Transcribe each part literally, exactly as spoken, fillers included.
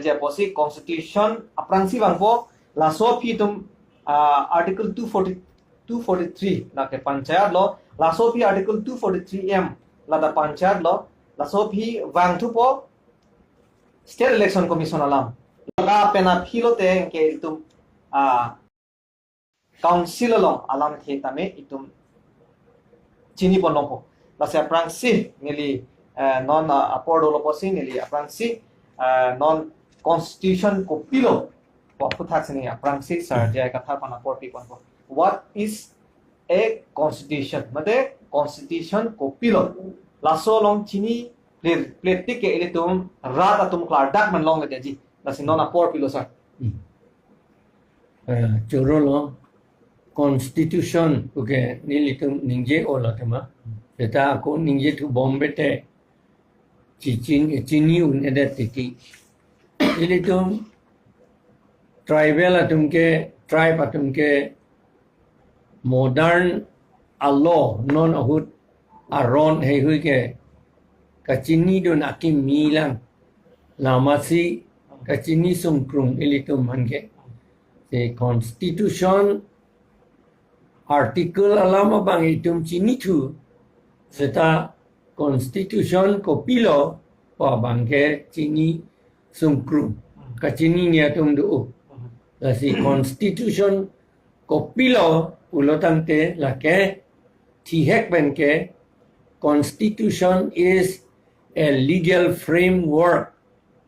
apotsi constitution aphrangsi vangpo, laso aphi itum, ah, article two forty, two forty-three lake panchayat lo, laso aphi article two forty-three M lata panchayat lo, laso aphi vangthupo State Election Commission alam. Lapen aphi lote ke itum, ah, council along alamthe tame itum chiniponlongpo. Lasi aphrangsi neli, eh, non, ah, apor dolo apotsi neli aphrangsi, eh, non constitution kopilo pu aphuthak si neli aphrangsi Sir J I Kathar aphan apor piponpo. What is a constitution? Mate constitution kopilo? Laso along chini plir pletik ke ilitum rat atum klardak man longledetji. Lasi non apor pilo, Sir. Hmm. Eh, choro lo, constitution puke nelitum ningje-olo tema. Seta ako ningjethu bombe te chichin, chini un-edet titi. Ilitum tribal atum ke, tribe atum ke modern a-law non ahut aron heihui ke kachinidun akimi lang. Lamasi kachini sungkrung ilitum aphan ke. Si constitution article alam abang itum chinithu, seta constitution kopilo pu abang ke chini sungkrung. Kachinine atum do. Lasi constitution kopilo pulo tangte lake thihek pen ke, constitution is a legal framework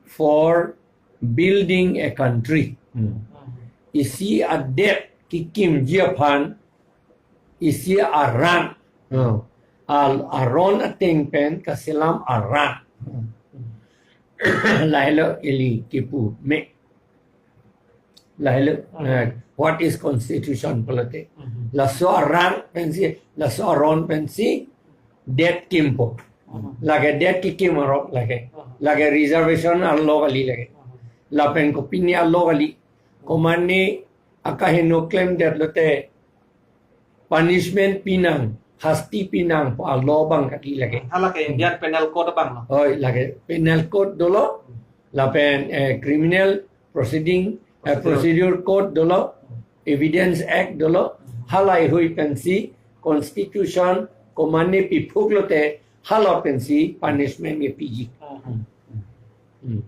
for building a country. Hmm. Isi adet kikimji aphan, isi arang. Hmm. Al aron ateng pen kaselam arang. Hmm. Lahelo ili kipu me. Lahelo, Hmm. eh, what is constitution pulote? Hmm. Laso arang pensi, laso aron pensi, det kimpo. Hmm. Lake det kikim arok lake. Hmm. Lake reservation a-law kali lake. Hmm. Lapen kopine a-law kali. Komane akaheno klemdet lote punishment pinang, hasti pinang pu a-law abang kali lake. Hala ke Indian Penal Code abang lo. Oi, lake Penal Code dolo, lapen, eh, Criminal Proceeding, eh, Procedure. Procedure Code dolo, Evidence Act dolo, halaheihui pensi constitution komane piphuk lote hala pensi punishment kepiji. Hmm. Hmm.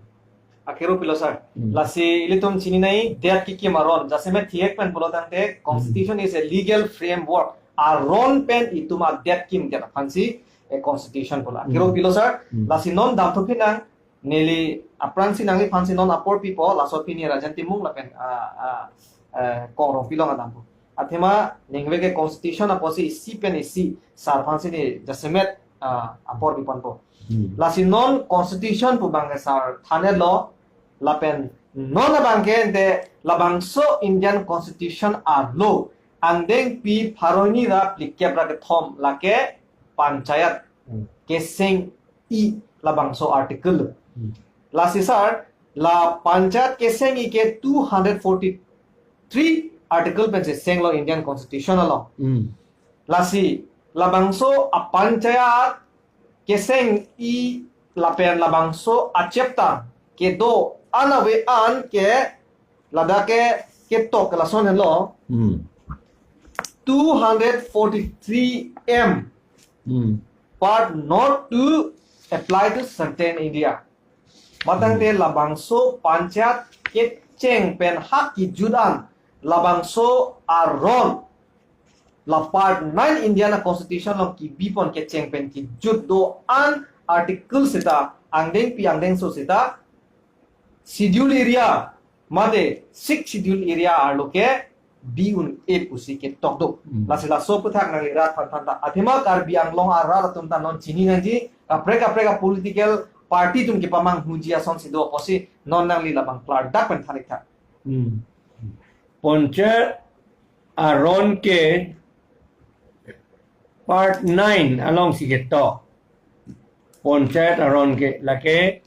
Akero pilo, Sir. Hmm. Lasi ilitum chininei det kikim aron. Jasemet thihek pen pulo tangte, constitution is a legal framework. Aron pen itum adet kimdet aphansi, eh, constitution pulo. Akero Hmm. pilo, Sir. Hmm. Lasi non damthu pinang, neli aphrangsi nangliphansi non apor pipo, laso pini Rajen Timung lapen, ah, ah, eh, Kong Rongpi along adampo. Athema ningve ke constitution apotsi isi pen isi Sir aphansi neli jasemet, ah, apor piponpo. Hmm. Lasi non constitution pu abang ke Sir thanlo, lapen non abang ke ante labangso Indian constitution arlo angdengpi pharo hini ra phlikep ra kethom lake panchayat Hmm. keseng-i labangso article. Hmm. Lasi Sir, la panchayat keseng-i ke two hundred forty-three article pensi senglo Indian Constitution along. Hmm. Lasi labangso a-panchayat keseng-i lapen labangso a-chapter kedo-an ave-an ke ladak ke ketok lason henlo. Hmm. Two hundred forty-three M. Hmm. Part not to apply to certain area. Matangte Hmm. labangso panchayat kecheng pen hak kijut an labangso aron la part nine Indian Constitution along kibipon kecheng pen kijut do-an article seta angdengpi angdengso seta schedule area mate sixth schedule area arlo ke bi un-e pusi ketok do. Hmm. Lasi laso aphuthak nangli rat aphan thanta. Athema Karbi Anglong arat atum ta non chini nangji, kaprek kaprek a-political party atum kepamanghuji asonsi do apotsi non nangli labang klardak pen than-ik tha. Hmm. Panchayat aron ke part nine alongsi ketok. Panchayat aron ke lake,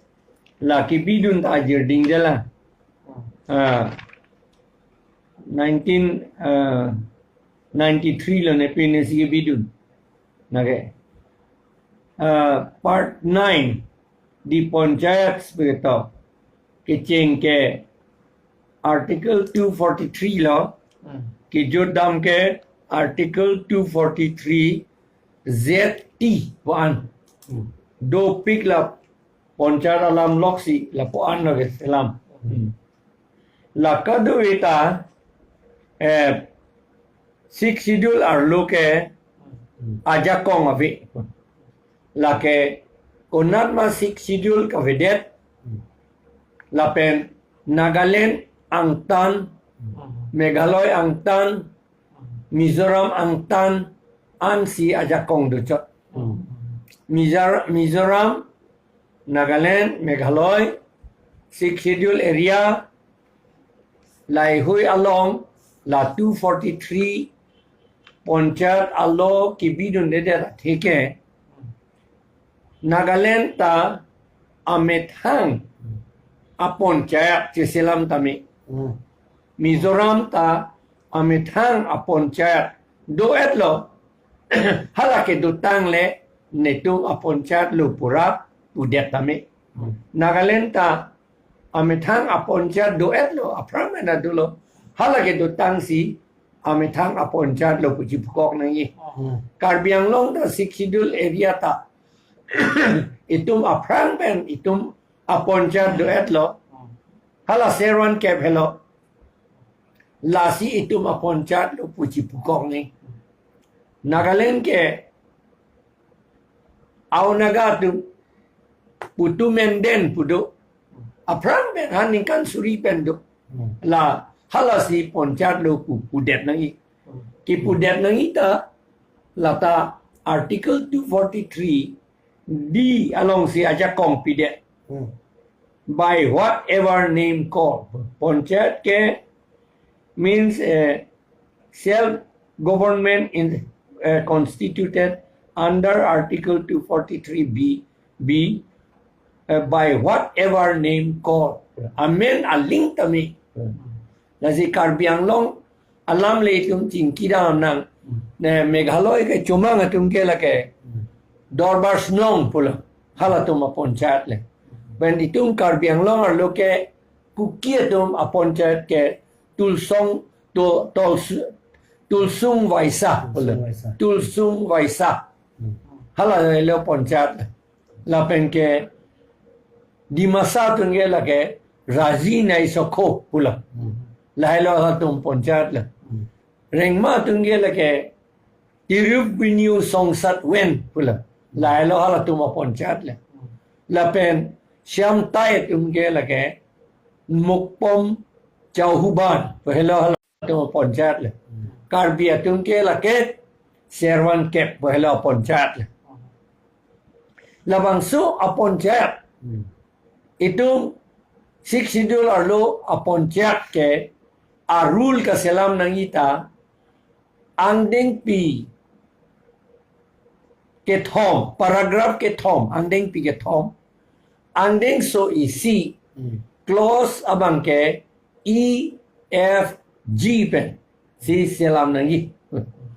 lake bidun ta ajirding jala. Ah, nineteen, ah, ninety-three lo ne pinesi kebidun. Lake. Ah, part nine, the panchayats pu ketok. kecheng ke Article two forty-three lo, Hmm. kejut dam ke Article two forty-three Z T pu-an. Hmm. Dopik la ponchayat alam loksi lapu-an lo keselam. Hmm. La kadokave ta, eh, Sixth Schedule arlo ke Hmm. ajakong ave. Lake konat ma Sixth Schedule kavedet, Hmm. lapen Nagaland angtan, Hmm. Meghalaya angtan, Mizoram angtan ansi ajakong dochot. Hmm. Mizor-, Mizoram, Nagaland, Meghalaya, Sixth Schedule area, laheihui along la two forty-three ponchayat alo kebidundedet athe ke, Nagaland ta amethang aponchayat cheselam tame. Hmm. Mizoram ta amethang aponchayat do-etlo, hala kedotang le netum aponchayat lo pura pudet tame. Hmm. Nagaland ta amethang aponchayat do-etlo, aphrang mena dolo, hala kedotangsi amethang aponchayat lo puji pukok nangji. Hmm. Karbi Anglong ta Sixth Schedule area ta itum aphrang pen itum aponchayat do-etlo. Hala servan kep helo. Lasi itum aponchayat lo puji pukok nangji. Nagaland ke Ao Naga atum putu menden pu do. Aphrang pen ha ningkan suri pen do. Hmm. La halasi ponchayat lo pu pudet nangji. Hmm. Kepudet nangji ta lata Article two forty-three D alongsi ajakong pidet. Hmm. By whatever name called. Ponchayat ke means, eh, self government in, eh, constituted under Article two forty-three B, B, eh, by whatever name called. Amen aling tame. Hmm. Lasi Karbi Anglong alam le itum chingki dam nang. Hmm. Ne Meghalaya ke Chomang atum ke lake Hmm. Dorbar Snong pulo. Halatum aponchayat le. Pen itum Karbi Anglong arlo ke Kuki atum aponchayat ke Tulsong, Tu-, Tuls-, Tulsung Vaisa pulo. Tulsung Vaisa. Tulsung Vaisa. Hmm. Hala le ponchayat le. Lapen ke Dimasa atum ke lake Raji Naisokho pulo. Hmm. Lahelo halatum ponchayat le. Hmm. Rengma atum ke lake Tirupbinyu Songsat Wen pulo. Lahelo halatum aponchayat le. Hmm. Lapen Siam Tai atum ke lake Mokpom Chauhuban pu helo halatum aponchayat le. Hmm. Karbi atum ke lake Servan Kep pu helo aponchayat le. Labangso aponchayat. Hmm. Itum Sixth Schedule arlo aponchayat ke arule kaselam nangji ta angdengpi kethom, paragraph kethom, angdengpi kethom, angdengso isi, Hmm. clause abang ke E, F, G pen si selam nangji.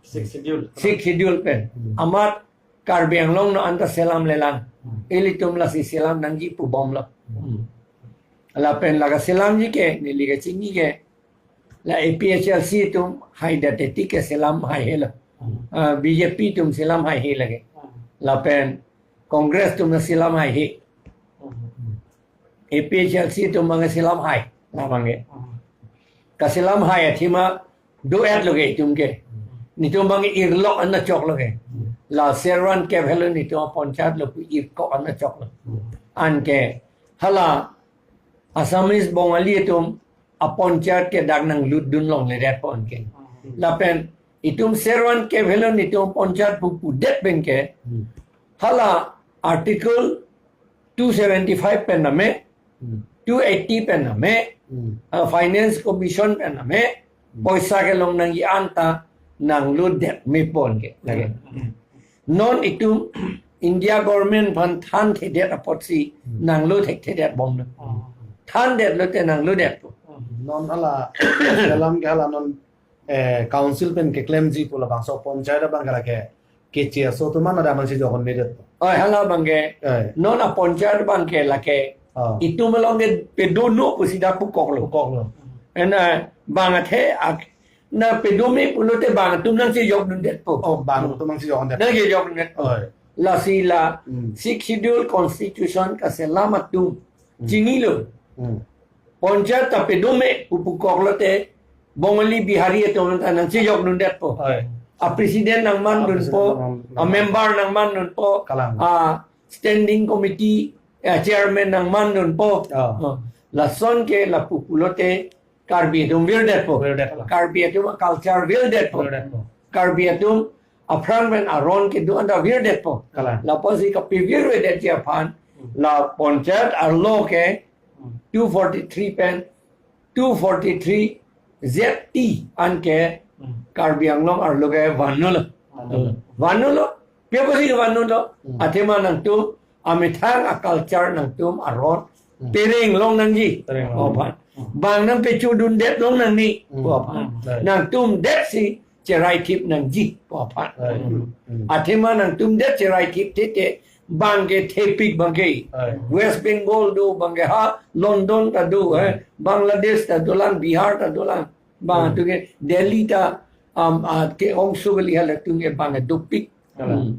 Sixth Schedule. Sixth Schedule pen. Hmm. Amat Karbi Anglong non anta selam lelang. Hmm. Ilitum lasi selam nangji pu bomlo. Hmm. Lapen la kaselamji ke, neli kachini ke, la A P H L C atum haidet teti ke selam haihelo. Hmm. Ah, B J P atum selam haihe lake. Hmm. Lapen Congress atum na selam haihe. Hmm. A P H L C atum abang selam hai, labang ke. Hmm. Kaselam hai athema do-etlo ke itum ke. Hmm. Netum abang irlok an achoklo ke. Hmm. La Servan Kep helo netum aponchayat lo pu irkok an achoklo. Hmm. Anke hala Assamese Bongali atum aponchayat ke dak nanglutdun longledetpo anke. Hmm. Lapen itum Servan Kep helo netum aponchayat pu pudet pen ke. Hmm. Hala Article two seventy-five pen name, Hmm. two eighty pen name, Hmm. ah, Finance Commission pen name, Hmm. poisa kelong nangji anta nanglodet mepo anke lake. Hmm. Non itum India government aphan thanthedet apotsi Hmm. nanglo thekthedet bomlo. Hmm. Thandetlo te nanglodetpo. Hmm. Non hala selam ke hala non, eh, council pen keklemji pu labangso ponchayat abang ke lake keche aso atum an ada man si jokon medet. Oi, hala abang ke, Eh. non aponchayat abang ke lake Oh. Itum along ke pedono pusi dak pukoklo. Pukoklo. Ena bang athe ak na pedome pulote bang atum nangchejokdundetpo. Oh, bang atum nangchejokdundet. Nangchejokdundet. Oh. Lasi la Hmm. Sixth Schedule Constitution kaselam atum Hmm. chinilo. Hmm. Panchayat ta pedome pu pukoklote Bongali Bihari atum ta nangchejokdundetpo. Oh. A president nangmandunpo, A president nangman-, a member nangmandunpo, Kalang. A standing committee, a chairman nangmandunpo. Oh. Oh. Lason ke lapu pulote Karbi atum virdetpo. Virdetpo. Karbi atum culture virdetpo. Virdetpo. Karbi atum aphrang pen aron kedo-an ta virdetpo. Kalang. Lapusi kapevirvedetji aphan, Hmm. la panchayat arlo ke Hmm. two forty-three pen two forty-three Z T anke Hmm. Karbi Anglong arlo ke vanlo. Vanlo. Vanlo. Pi apotsi vanlo? Hmm. Athema nangtum amethang a culture nangtum aron Hmm. pereng long nangji. Pereng long. Oh, aphan. Hmm. Bang nangpechudundet long nangne. Hmm. Oh, aphan. Hmm. Nangtum detsi cheraithip nangji. Oh, aphan. Hmm. Hmm. Athema nangtum det cheraithip tete bang ke thepik bang ke. Hai. West Bengal do bang ke ha London ta do, eh. Hmm. Bangladesh ta dolang, Bihar ta dolang. Bang Hmm. atum ke Delhi ta, um, a, ke ongso kali halatum ke bang ke dopik. Kalang. Hmm.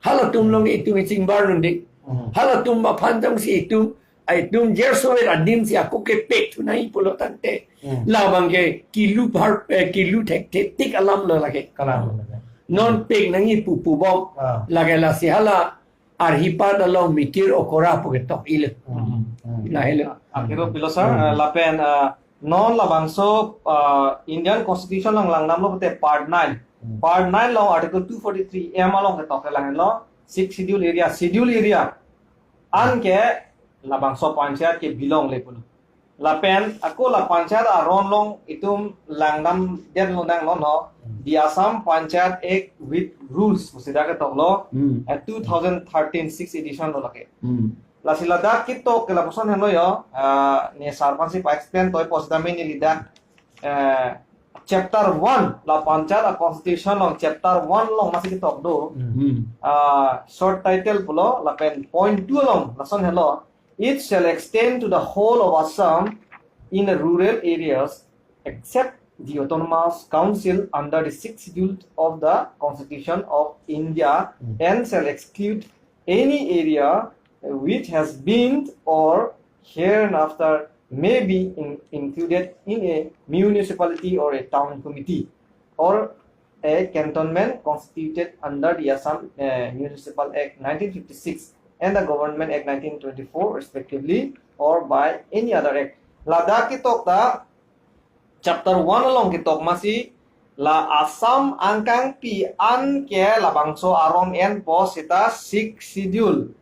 Halatum along itum chingbarlunde. Hmm. Halatum aphan jongsi itum, itum jerso adim si ako kepek thu nangji pulo tangte. Hmm. Labang ke kilu phar, eh, kilu thekthetik alam lo lake. Kalang. Non pek nangji pu pubom. Ah. Lake lasi hala arhipat along mitir okora pu ketok ilo. Hmm. Hmm. Lahelo. Akhiro pilo sir, Hmm. eh, lapen, eh, non labangso, eh, Indian Constitution along langdamlo pute Part nine. Hmm. Part nine along Article two forty-three M along ketok ke lahenlo, Sixth Schedule area, Schedule area. Anke labangso panchayat ke belong le pulo. Lapen ako la panchayat aron along itum langdamdetlo nang non ho. Hmm. The Assam Panchayat Act with Rules pusi dak ketoklo. Hmm. Eh, two thousand thirteen sixth edition lo lake. Hmm. Lasi ladak ketok ke lapuson henlo yo. Ah, ne sir aphansi pa-explain toipo sitame neli dak, eh, chapter one la panchayat a constitution along chapter one along masi ketok do. Hmm. Ah, short title pulo lapen point two along lason henlo. It shall extend to the whole of Assam in the rural areas except the autonomous council under the sixth schedule of the Constitution of India Hmm. and shall exclude any area which has been or hereafter may be in-, included in a municipality or a town committee or a cantonment constituted under the Assam, uh, Municipal Act nineteen fifty-six and the Government Act nineteen twenty-four respectively or by any other act. Ladak ketok ta chapter one along ketok masi la Assam angkangpi anke labangso aron enpo seta Sixth Schedule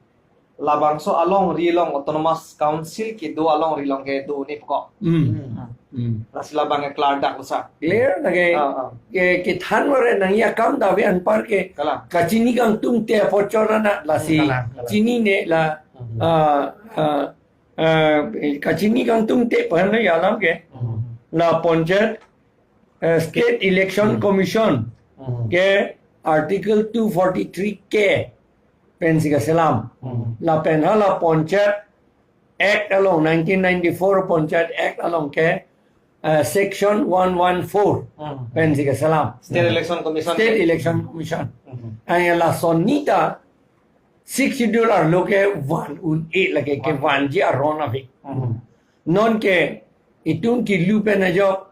labangso alongri along Autonomous Council kedo alongri along kedo ni pukok. Hmm. Hmm. Hmm. Lasi labang ke clear dak lo sir. Clear lake. Ah, ah. Ke, kethan vare nangji akam ta ave anpar ke. Kalang. Kachini kangtungte apot chorana lasi. Kalang, kalang. Chinine la, Hmm. ah, ah, ah, kachini kangtungte pu henlo alam ke. Hmm. La panchayat, eh, State Election Hmm. Commission Hmm. ke Article two forty-three K pensi keselam. Hmm. Lapen hala Panchayat Act along, nineteen ninety-four Panchayat Act along ke, eh, Section one one four Hmm. pensi keselam. State Election Commission. State Election Commission. Hmm. Aya lason neta Sixth Schedule arlo kevan un-e lake, kevanji aron ave. Hmm. Non ke itum kilu pen ajok,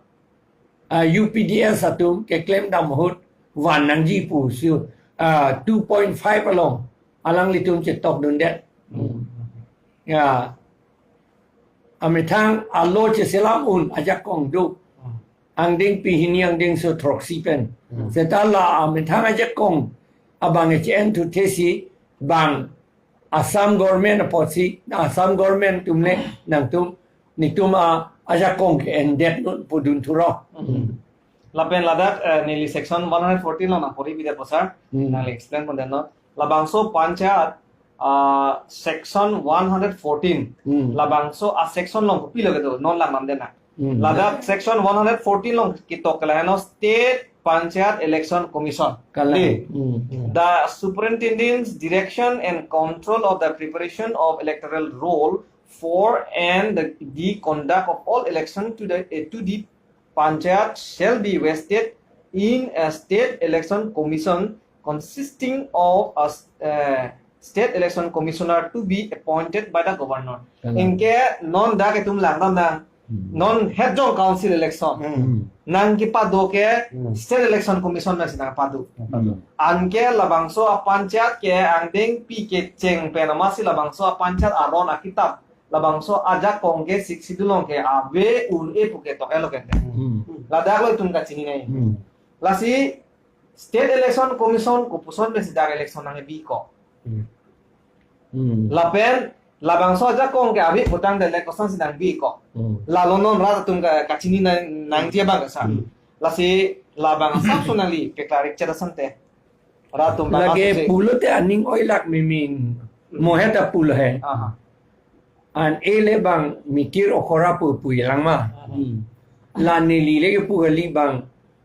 ah, U P D S atum keklem dam ahut van nangji pusi, ah, two point five along alanglitum chetokdundet. Hmm. Ya. Amethang alo cheselam un ajakong do. Hmm. Angdengpi hini angdengso throksi pen. Hmm. Seta la amethang ajakong abang H N thu thesi bang Assam government apotsi, Assam government atum le nangtum, netum a, ajakong ke-endet non pudun thuro. Hmm. Lapen ladak, eh, neli section one hundred fourteen along nangpori bidet po sir. Hmm. Nangli explain pondet non. Labangso panchayat, ah, section one hundred fourteen. Hmm. Labangso a section along kopilo kedo, non lang namdet na. Hmm. Ladak section one hundred fourteen along ketok ke lahenlo State Panchayat Election Commission. Kalang. Eh. Hmm, hmm. The superintendence, direction and control of the preparation of electoral roll for and the, the conduct of all election to the, eh, to the panchayat shall be vested in a state election commission consisting of a s-, eh, state election commissioner to be appointed by the governor. Kalang. Anke non dak itum langdamnang. Hmm. Non het jong council election. Hmm. Nangkepado ke Hmm. state election commission pensi nangpado. Hmm. Anke labangso a panchayat ke angdengpi kecheng pen amatsi labangso a panchayat aron akitap labangso ajakong ke Sixth Schedule along ke ave un-e pu ke tok-etlo ke. Hmm. Ladak lo itum kachininei. Hmm. Lasi State Election Commission kopuson pensi dak election nangbi ko. Hmm. Hmm. Lapen labangso ajakong ke ave putangte le kosonsi nangbi ko. Hmm. Lalo non rat atum ka, kachini nang, nangji abang kesa. Hmm. Lasi labang asap sunangli pekla rik chera sante. Rat atum bang Lake asap se. Pulote aning oilak mimin. Hmm. Mohet apulo he. Aha. An ele bang mikir okora pu pu ilang ma. Hmm. La neli le kepu kali bang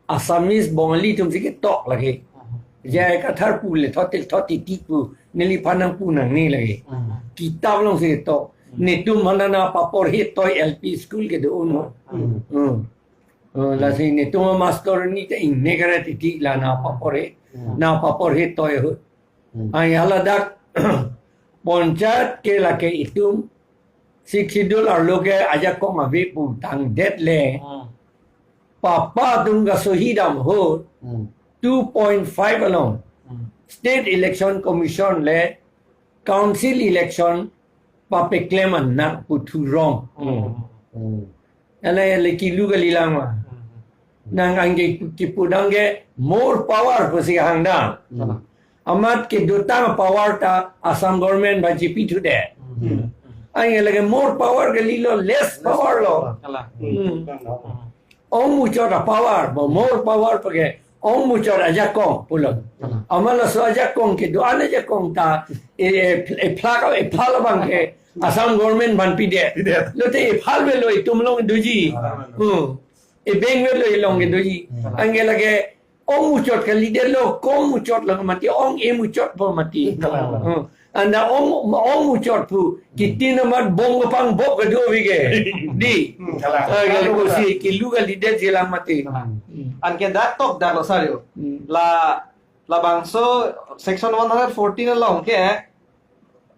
Assamese Bongali atumsi ketok lake. Hmm. J I Kathar pu le thot thot titi pu neliphan nangpu nangne lake. Hmm. Kitap alongsi ketok. Hmm. Netum mana na papor he toi L P school kedo un. Hmm. Hmm. Oh, lasi netum master ni te ingne kara titi la na papor he. Hmm. Na papor he toi ahut. Hmm. Ai haladak panchayat ke lake itum Sixth Schedule arlo ke ajakong ave pu tangdet le. Hmm. Papa atum kasohi dam ahut Hmm. two point five along Hmm. State Election Commission le council election papeklem an nangputhu rong. Hmm. Hmm. Ele ele kilu kalilang ma. Hmm. Nang angke kipudang ke more power pusi hangdang. Hmm. Amat kedotang power ta Assam government aphan chipithudet. Hmm. Angke lake more power kalilo, less power lo. Kalang. Hmm. Hmm. Ong muchot a power, bo more power pake ong muchot ajakong pulo. Hmm. Amat laso ajakong kedo-an ajakong ta e, e, e phlak e phal abang ke Assam government aphan pidet. Pidet. Lote e phal avelo itum along doji. Ah. Hmm. E beng avelo ilong ke doji. Hmm. Angke lake ong muchot kalidetlo, kong muchot lo mati, ong e muchot po mati. Kalang. Hmm. Anta ong, ong muchot pu, kitin amat bong kepang bok kedo ave ke. Di. Hmm, kalang. Ah, kali kosi, kilu kalidet jelang mati. Kalang. Hmm. Anke dak tok dak lo sario. Hmm. La, labangso section one hundred fourteen along ke,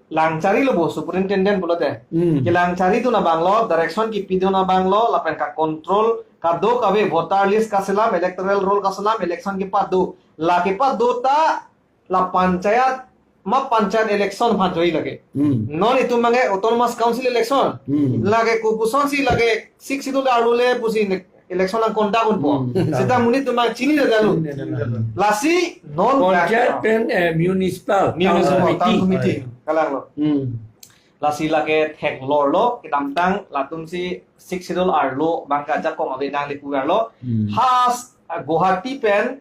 langchari lo bo superintendent pulote. Hmm. Kelangchari dun abang lo, direction kipidun abang lo, lapen ka control, kadokave voter list kaselam, electoral roll kaselam, election kepado. La kepado ta, la panchayat, ma panchayat election aphan joi lake. Hmm. Non itum abang ke autonomous council election. Hmm. Lake kopusonsi lake Sixth Schedule arlo le pusi ne election nang conduct unpo. Hmm. Seta monit atum abang chinine lalu. Chinine lalu. Lasi non Panchayat pen, eh, municipal, municipal town town committee. Committee. Kalang lo. Hmm. Lasi lake theklor lo, kedamtang latumsi Sixth Schedule arlo abang ke ajakong ave nangle pu arlo. Hmm. Has, ah, Guwahati pen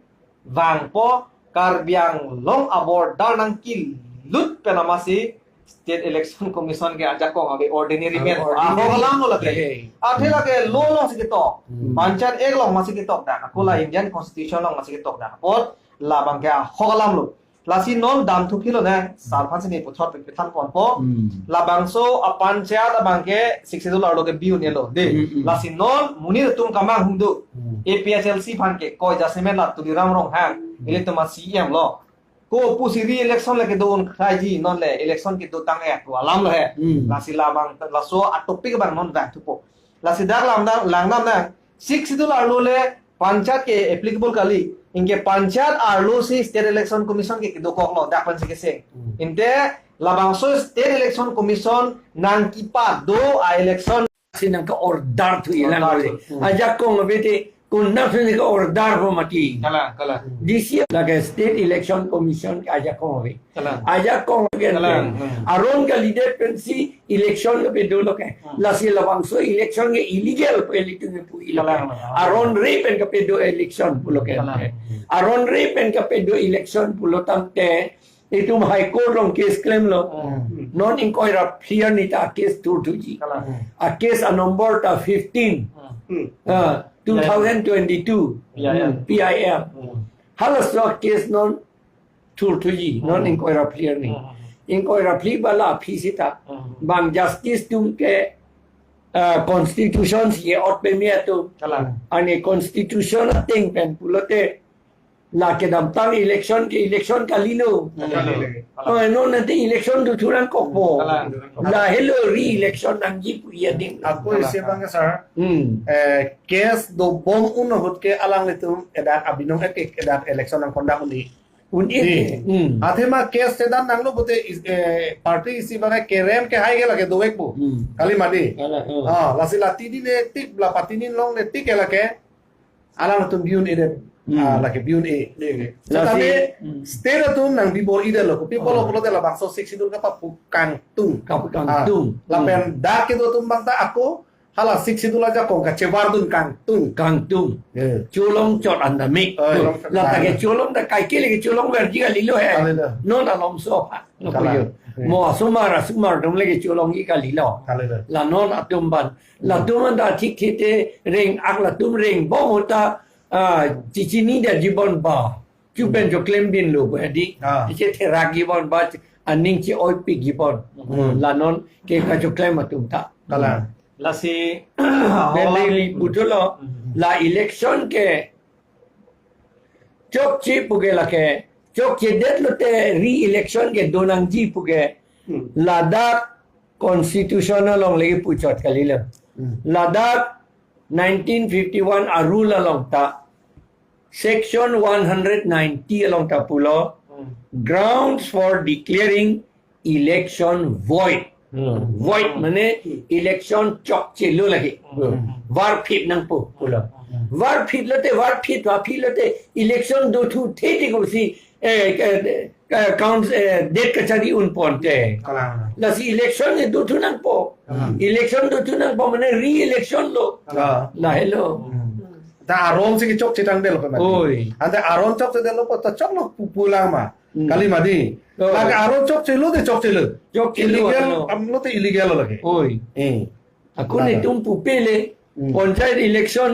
vangpo Karbi Anglong a-border nangkilut pen amatsi State Election Commission ke ajakong ave ordinary men. Ordinary. Ahok alam lo lake. Okay. Athe lake law alongsi ketok. Hmm. Panchayat Act along masi ketok dak. Ako la Hmm. Indian Constitution along masi ketok dak. Apot labang ke ahok alam lo. Lasi non damthu philo ne. Sar aphansi ne puthot pe than ponpo. Hmm. Labangso a panchayat abang ke Sixth Schedule arlo ke bi un-elo. De. Hmm, hmm. Lasi non monit atum kamanghumdo. Hmm. A P H L C aphan ke koi jasemet la Tuliram Ronghang. Hmm. Ilitum a C E M lo. Kopusi re-election le kedo un khaiji non le election kedotang-et pu alam lo he. Hmm. Lasi labang laso a topic abang non damthupo. Lasi dak langdam, langdamnang Sixth Schedule arlo le panchayat ke applicable kali. Anke panchayat arlosi State Election Commission ke kedokok lo dak pensi keseng. Hmm. Ante labangso State Election Commission nangkepado a-election si nangke-order thu ilang Order le. Thu. Hmm. Ajakong ave te konat si nangke-order po mati. Kalang, kalang. D C lake State Election Commission ajakong ave. Kalang. Ajakong ave. Kalang. Hmm. Aron kalidet pensi election kepedo lo ke. Hmm. Lasi labangso election ke illegal pu ilitum pu ilo ke. Kalang. Aron re pen kepedo election pulo ke. Kalang. Aron re pen kepedo election pulo tangte itum High Court along case klemlo. Hmm. Non ingkoi ra phli arni ta case thurthuji. Kalang. A case a number ta fifteen. Hmm. Ah, Ya, ya. two thousand twenty-two. Ya, ya. Hmm, P I L. Hmm. Halaso case non thurthuji, non Hmm. ingkoi ra phli arni. Hmm. ingkoi ra phli ba la aphi seta. Hmm. Bang justice atum ke, ah, constitution si ot peme atum. Kalang. Ani constitution ateng pen pulote la kedamtang election ke election kalilo. Kalilo. Oh, non nanti election dothu nangkokpo. Kalang. Lahelo re-election nangji pu ya ding. Ako isi bang ke, sir. Hmm. Eh, case dobom un ahut ke alanglitum edak abinong ek ek edak election nang conduct un-e. Un-e. Di. Hmm. Athema case sedan nanglo pute is-, eh, party isi bang ke kerem ke hai ke lake dovek pu. Hmm. Kali mati. Kalang, hmm. Ah, lasi la tidi ne tik, la patini longle tik ke lake. Alangtum bi un-edet, Hmm. ah, lake bi un-e. Iya, iya. Tetapi, Lasi, hmm. state atum nangbi bor-idetlo, kopi apotlo Hmm. pulote labangso Sixth Schedule kapapu kangtung. Kapu Ah, kangtung. lapen Hmm. dak kedo atum bang ta ako, hala Sixth Schedule ajakong kachevardun kangtung. Kangtung. Iya. Cholong chot anta mek. Oh, iya. Lata ke cholong ta kaike le ke cholong verji kalilo he. Kalilo. Non alomso aphan. Lo Kalang. puyo. Iya. Mo asomar, asomar atum le ke cholongji kalilo. Kalilo. La non atum aphan. Latum anta thik thite reng ak latum reng bom ahut ta, ah, chichinidetji bon ba. Chupen Hmm. choklem binlo ba di. Ah. Che therakji bon ba, aning che-oipikji bon. Hmm. La non ke kachoklem atum ta. Kalang. Lasi, Bendeli hola. putulo, Hmm. la election ke chokche pu ke lake, chokchedet lote re-election ke donangji pu ke, Hmm. ladak constitution along lagi puchot kalilo. Hmm. Ladak nineteen fifty-one a-rule along ta, section one hundred ninety along ta pulo, Hmm. grounds for declaring election void. Hmm. Void Hmm. mane election chokchelo lake. Hmm. Varphit nangpo pulo. Hmm. Varphit lote, varphit, varphit lote election dothu thete kosi, eh, eh, eh, count, eh, det kachari un ponte. Kalang. Lasi election ke dothu nangpo. Hmm. Election dothu nangpo mane re-election lo. Kalang. Lahelo. Hmm. Ta aron si kechokche tangdetlo pe mati. Oi. Anta aron chokchedetlo po ta choklo pu-, pulang ma. Hmm. Kali mati. Oh. Lake aron chokchelo te chokchelo. Chokchelo, Illegal, ano. am, lote illegal lo lake. Oi. Eh. Ako Kalang. netum pupe le, Hmm. panchayat election,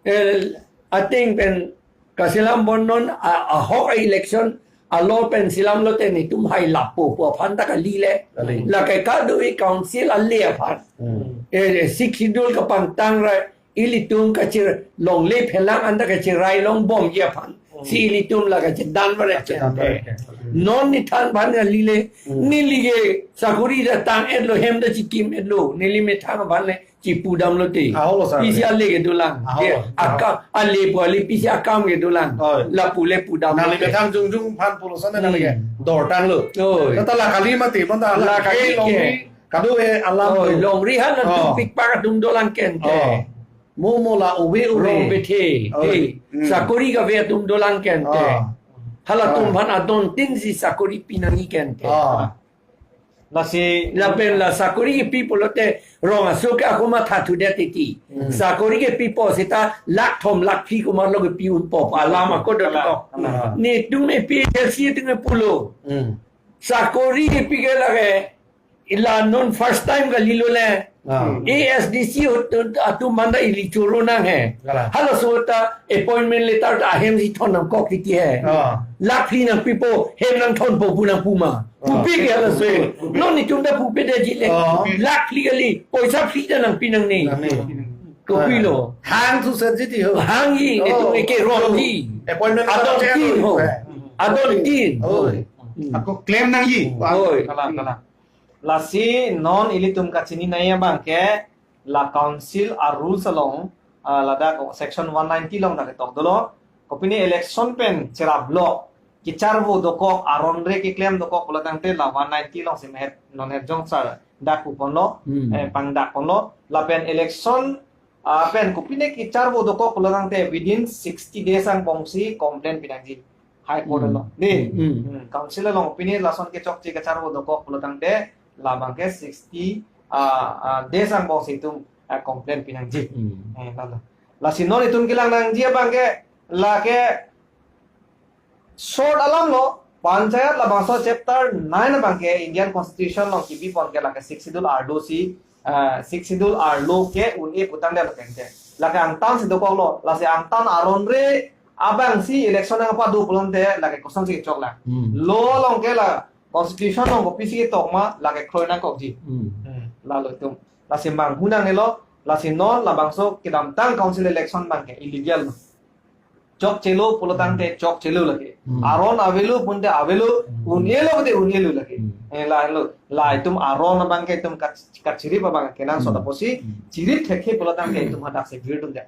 eh, ateng pen kaselam bon non a, ahok a-election, a-law pen selam lote netum hai lapu pu aphan ta kali le. Kali. Lake kado-i council ale aphan. Hmm. Eh, Sixth Schedule kapangtang ra, ilitum kachir longle phelang anta kachirai longbomji aphan. Hmm. Si ilitum la kachedan bare Kachedan chen. bare chen. Non nethan aphan kali le, Hmm. neli ke sakori ta tang-etlo, hem ta chikim-etlo, neli methang aphan le chipudamlo te. Ahoklo sir. Pisi ale ke dolang. Ahoklo. Ke akam, ale pu ale pisi akam ke dolang. Oi. Lapu le pudamlo Nangli te. methang jongjong aphan pulo sone nangli ke. Hmm. Dor tanglo. Oi. Tata la kali mati, bonta la La kali kali ke. ke. Kado-e alam Oi, tu. longri han Oh. dupik pak atum dolang kente. Oh. Mo mo la ove ove. Rong bethe. Oi. Hey. Hmm. Sakori kave atum dolang kente. Oh. Halatum Oh. aphan adon tin si sakori pinangji kente. Oh. Lasi Lapen la sakori kipi pulote rong aso ke ako mathathudet titi. Hmm. Sakori kepipo seta lakh thom lakh phli komatlo kepi unpo alam ako dot Kalang, ko. kalang. Netum A P H L C atum ke pulo. Hmm. Sakori kepi ke lake ila non first time kalilo le. Ah. A S D C atum aphan ta ili choro nang he. Kalang. Halaso ta appointment letter ta ahem si thon nangkok titi he. Ah. Lakh phli nangpipo, hem nangthonpo pu nangpu ma. Ah. Pupe ke halaso. Pupe. Non netum ta pupedetji le. Ah. Lakh phli kali, poisa phli ta nangpi nangne. Nangne. Kopilo. Ah. Hang thu set jiti ho. Hangji, Oh. netum ke rongji. Appointment Adon letter tin ho. Eh. Adon tin. Oh. Hmm. Ako claim nangji. Oi. Kalang, kalang. Lasi non ilitum kachini nangji abang ke la council a-rules along, ah, ladak section one ninety along dak ketok dolo. Kopine election pen cherap lo. Kecharvo dokok, aron re keklem dokok pulo tangte la one ninety along si mehet non het jong sar dak pu ponlo, Hmm. eh, pangdak ponlo. Lapen election, ah, pen kopine kecharvo dokok pulo tangte within sixty days angbong si complaint pinangji. High Court Hmm. along. Di. Hmm. Hmm. Council along opinion lason kechokche kecharvo dokok pulo tangte labang ke sixty, ah, ah, days angbong si itum, ah, complaint pinangji. Hmm. Eh, lalo. Lasi non itum kelang nangji abang ke lake short alam lo, panchayat labangso chapter nine abang ke Indian Constitution along kipi pon ke lake Sixth Schedule arlo si, ah, Sixth Schedule arlo ke un-e pu tangdet lo kente. Lake angtan si dokok lo, lasi angtan aron re abang si election nangpado pulote lake koson si chok la. Hmm. Law along ke la Constitution along kopisi ketok ma lake kroi nangkokji. Hmm. Hmm, lalo itum. Lasi manghu nangnelo, lasi non labangso kedamtang council election abangke illegal. Chokchelo pulotangte chokchelo lake. Hmm. Aron avelo pute avelo, Hmm. un-elo pute un-elo lake. Hmm. Eh, lalo, la itum aron abangke itum kat-, kachirip abang kenangsot Hmm. apotsi, Hmm. chirip thekthe pulotangte itum hadak se virdun dek.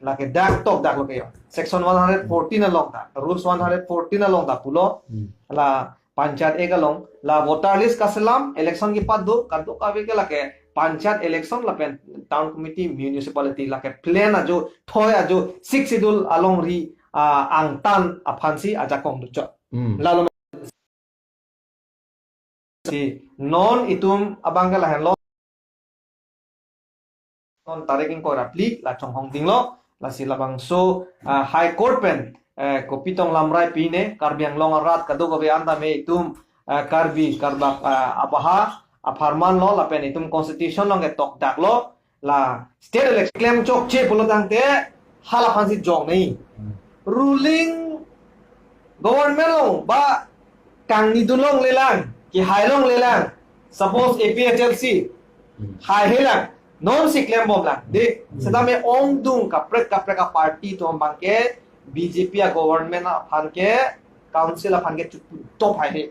Lake dak tok dak lo ke yo. Section one hundred fourteen along ta, rules one hundred fourteen along ta pulo, Hmm. la Panchayat Act along, la voter list kaselam, election kepado, kadokave ke lake Panchayat election lapen Town Committee, Municipality lake plan ajo, thoi ajo, Sixth Schedule alongri, ah, angtan aphansi ajakong dochot. Hmm. Lalo si non itum abangke lahenlo. Non tarik ingkoi ra phli la chonghong dinglo, lasi labangso, ah, High Court pen, eh, kopi tong lamrai pine, Karbi Anglong arat kadokave an tame itum, eh, Karbi, Karbak, ah, abaha, apharman lo, lapen itum constitution along ketok dak lo, la state election klem chokche pulotangte, hala aphansi jong nei. Hmm. Ruling government along ba kangni dun longlelang, kehai longlelang. Suppose A P H L C, Hmm. haihelang, non si klembomlang. De, Hmm. setame ongdung kaprek kaprek a-party atum abangke, B J P a-government aphan ke, council aphan ke chupu top haihe.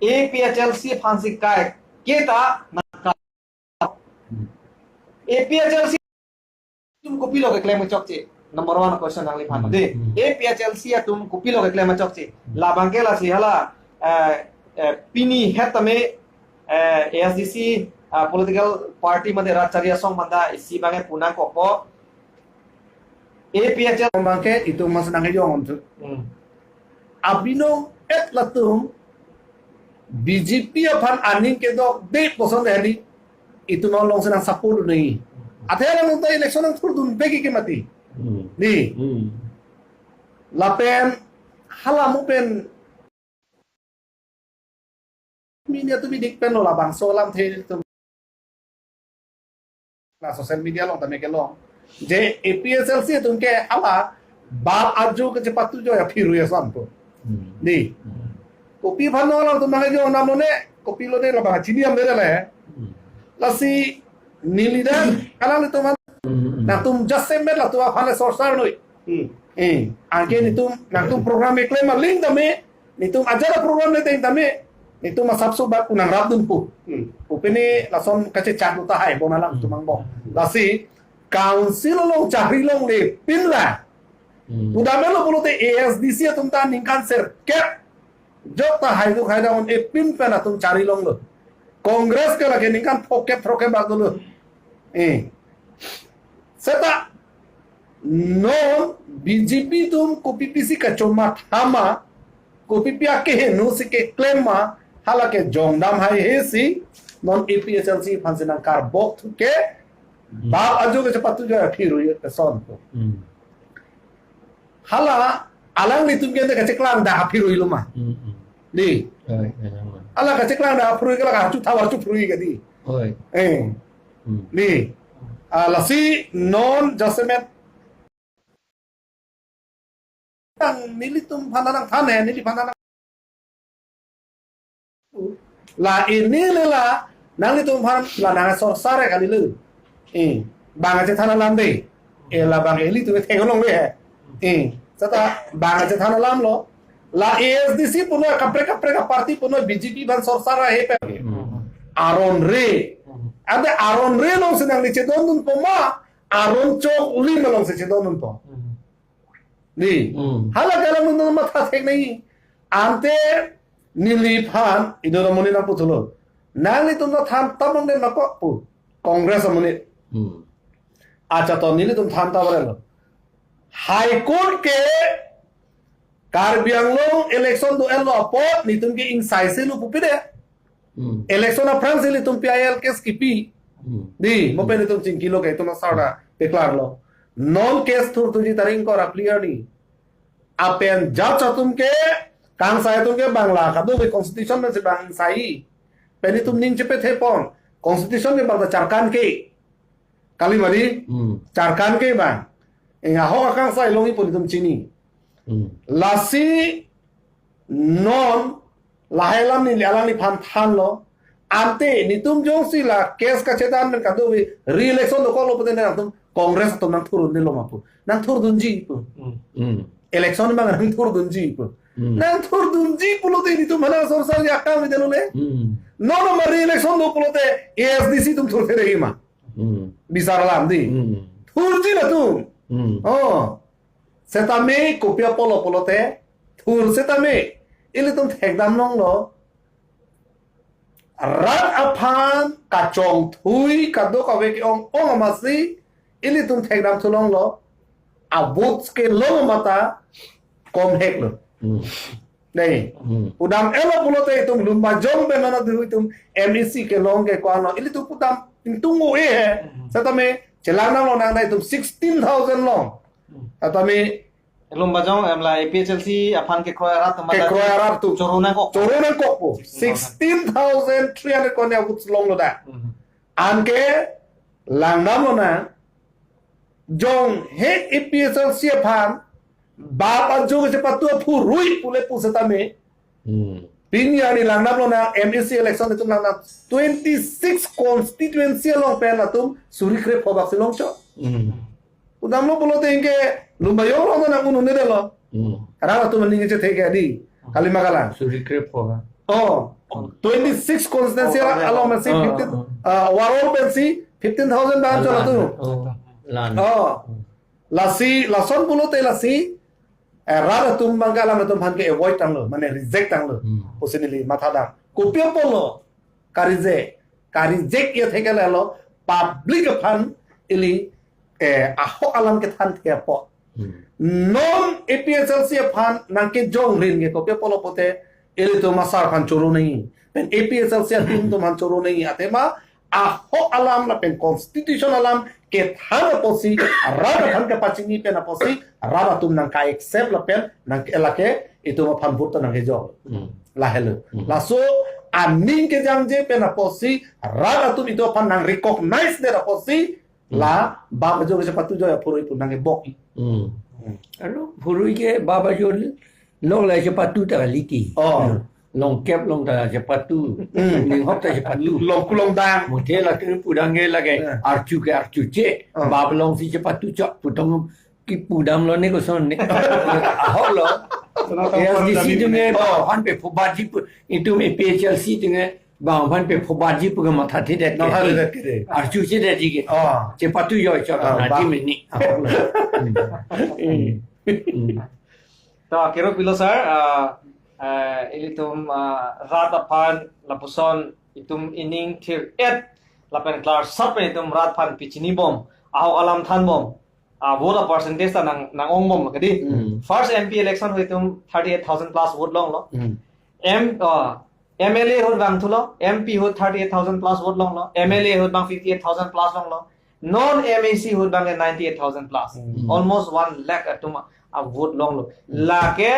A P H L C aphansi kai, kita nangka. Hmm. A P H L C atum kopilo keklem chokche. Number one question nangliphan. Hmm. De, Hmm. A P H L C atum kopilo keklem chokche. Hmm. Labangke lasi hala, eh, eh, pini het tame, eh, A S D C, ah, political party mate Rat Chari Asong manda isi abangke pu nangkokpo. A P H L C abangke itum mas nang hejong on tu. Hmm. Abinong et latum B J P aphan aning kedok de poson heli itum along senang sapul nei. Athe alang ta election nangthurdun begi ke mati. Hmm. Ni. Hmm. Lapen hala mo pen media atum bidik pen lo labangso alamthe atum. La social media along tame kelong. Je A P H L C atum ke hala bap ajo kechepatu jo ya phiru ya son po. Hmm. Ni. Hmm. Kopi aphan non atum nang jo nam lo ne, kopilo ne labang chini am dere le. Hmm. Lasi neli dan, alanglitum aphan, Hmm. nangtum jasemet latum aphan le sorsar noi. Hmm. Eh, anke Hmm. netum, nangtum program keklem aling tame, netum ajat a-program le teng tame, netum asapso bak unang rapdun pu. Hmm. Upene lason kachechak ta hai, bon alang Hmm. tumang bong. Lasi, council along chari longlepin la. Hmm. Pudamelo pulote A S D C atum ta ningkan sirkep jok ta haiduk haidang un-epin pen atum chari longlo. Congress ke lake ningkan phokep phokep bak dolo. Eh. Seta non B J P atum kopi pisi kachomatha ma, kopi pi akeheno si keklem ma, hala ke jongdam haihe si, non A P H L C aphansi nangkarbok thu ke, Hmm. bap ajo kechepatu jo phiru ya ke son po. Hmm. Hala, alanglitum ke ante kacheklang dak aphi rui lo ma. Hmm, hmm. Di. Oi, ya, ya. Hala kacheklang dak aphi rui ke la kachu thawar chu phi rui ke di. Oi. Eh. Hmm. Di. Ah, lasi non jasemet nang nelitum aphan nangthan he, neliphan nang. La ini le la, nanglitum aphan la nang sorsar kali le. Eh, bang achethan alam de. Eh, labang ilitum theng longve he. Eh, seta bang achethan alam lo. La A S D C puno kaprek kaprek a-party puno B J P aphan sorsar he pe. Hmm. Aron re. Hmm. Ante aron re alongsi nangli chedondun po ma, aron choklim alongsi chedondun po. Hmm. Di. Hmm. Hala ke alanglitum matha thek nai. Ante neliphan, ido amonit nangputhulo. Nanglitum ta than tabang den nangkok pu. Congress amonit. Hmm. Acha to nelitum than ta barelo. High Court ke Karbi Anglong election do-etlo apot netum ke ingsaise lo pupi de. Hmm. Election aphrangsi ilitum P I L case kipi. Hmm. Di, mo pen itum chingkilo ke itum asar ta declare lo. Non case thurthuji tarik ingkoi ra phli arni. Lapen judge atum ke, kangsai atum ke bang la, kadokave constitution pensi bang sai. Pen itum ning chepethepon. Constitution ke bang ta charkan ke. Kali mari, Hmm. charkan ke bang. Inga ho kangsai longji pu itum chini. Hmm. Lasi non Lahai alam neli alangliphan thanlo. Ante netum jongsi la case kachedan pen kadokave re-election dokoklo pute nangtum Congress atum nangthurdunde lo ma pu. Nangthurdunji pu. Hmm. Election abang nangthurdunji pu. Hmm. Nangthurdunji pulote netum hala sorsar ya kam ide lo le. Hmm. Nono ma re-election do pulote A S D C atum thurthe ma. Hmm. Bisar alam dei. Hmm. Thurji latum. Hmm. Oh. Setame kopi apotlo pulote thur setame ilitum thekdam longlo. Rat aphan kachongthui kadokave ke-ong ong amatsi ilitum thekdam thu longlo. A-votes kelong mata komhek lo. Hmm. Dei. Hmm. Pudam elo pulote itum Lumbajong pen nana dui itum M A C kelong ke ko-anlo. Ilitum pudam ingtung o e he. Hmm. Setame chelang nang lo nang dai itum sixteen thousand long. Hmm. Setame Lumbajong em la A P H L C aphan kekroi arat atum kekroi arat atum choro nangkok. Choro nangkok po. Sixteen thousand. Sixteen thousand three hundred ko-an a-votes longlo da. Hmm. Anke langdam lonang. Jong he A P H L C aphan bap ajo kachepatu aphurui pule pu setame. Hmm. Pini arni langdam lonang M A C election itum langdam twenty-six constituency along pen atum suri krepho bak si longchot. Hmm. Pudamlo pulote ingke Lumbajong along nang un-un-edetlo. Hmm. Rat atum aning chethe ke dei. Kalima kalang. Suri krepho ha. Oh, twenty-six constituency. Oh, along pensi oh, fifteen, oh. Uh, overall pensi fifteen thousand bang chot atum. Oh, lan. Oh. Lasi, lason pulote lasi, eh, rat atum abang ke alam atum aphan ke-avoid tanglo, mane reject tanglo. Hmm. Pusi neli mathadam. Kopi apotlo, ka-reject, ka-reject ya thek lelo, public aphan ili, eh, ahok alam kethan the apot. Hmm. Non A P H L C aphan nangkejongrin ke kopi apotlo pulote, ilitum asar aphan choro nangji. Pen A P H L C atum atum aphan choro nangji. Athema, ahok alam lapen constitution alam kethan apotsi, rat aphan kepachini pen apotsi, rat atum nangka-accept lapen nang lake itum aphan vote nangkejok. Hmm. Lahelo. Hmm. Laso aning kejangje pen apotsi, rat atum itum aphan nang-recognize det apotsi, hmm, la bap ajo kachepatu ajo aphurui pu nangkebok. Hmm. Hmm. Alo, phurui ke bap ajo longle chepatu ta kali ti. Oh. Longkep long ta chepatu. Hmm. Ninghok ta chepatu. Long kulong dang. Muthe latum pudam ke lake. Yeah. Archu ke archuche. Oh. Bap alongsi chepatu chot pu tong kipudam lo ne koson ne. Ahok lo. Sana A S D C tampon atum ke, oh, bap aphan pe phobaji pu. Itum A P H L C atum ke bap aphan pe phobaji pu ke mathathedet ke. Mathathedet ke dei. Archuchedet ke. Oh. Chepatu ajo chot. Oh, nadi bap. Meni. Ahok lo. Hmm. Hmm. Hmm. To, kero pilo sir, ah, ah, ilitum, ah, rat aphan lapuson itum ining thir-et lapen klarsap pen itum rat aphan pachini bom, ahok alam than bom, ah, vote a-percentage ta nang, nang-ong bom ke dei. Hmm. First M P election ahut itum thirty-eight thousand plus vote longlo. Hmm. M, ah, M L A ahut vangthulo, M P ahut thirty-eight thousand plus vote longlo, M L A ahut abang fifty-eight thousand plus longlo. Non M A C ahut abang ke ninety-eight thousand plus. Hmm. Almost one lakh atum a-vote longlo. Hmm. Lake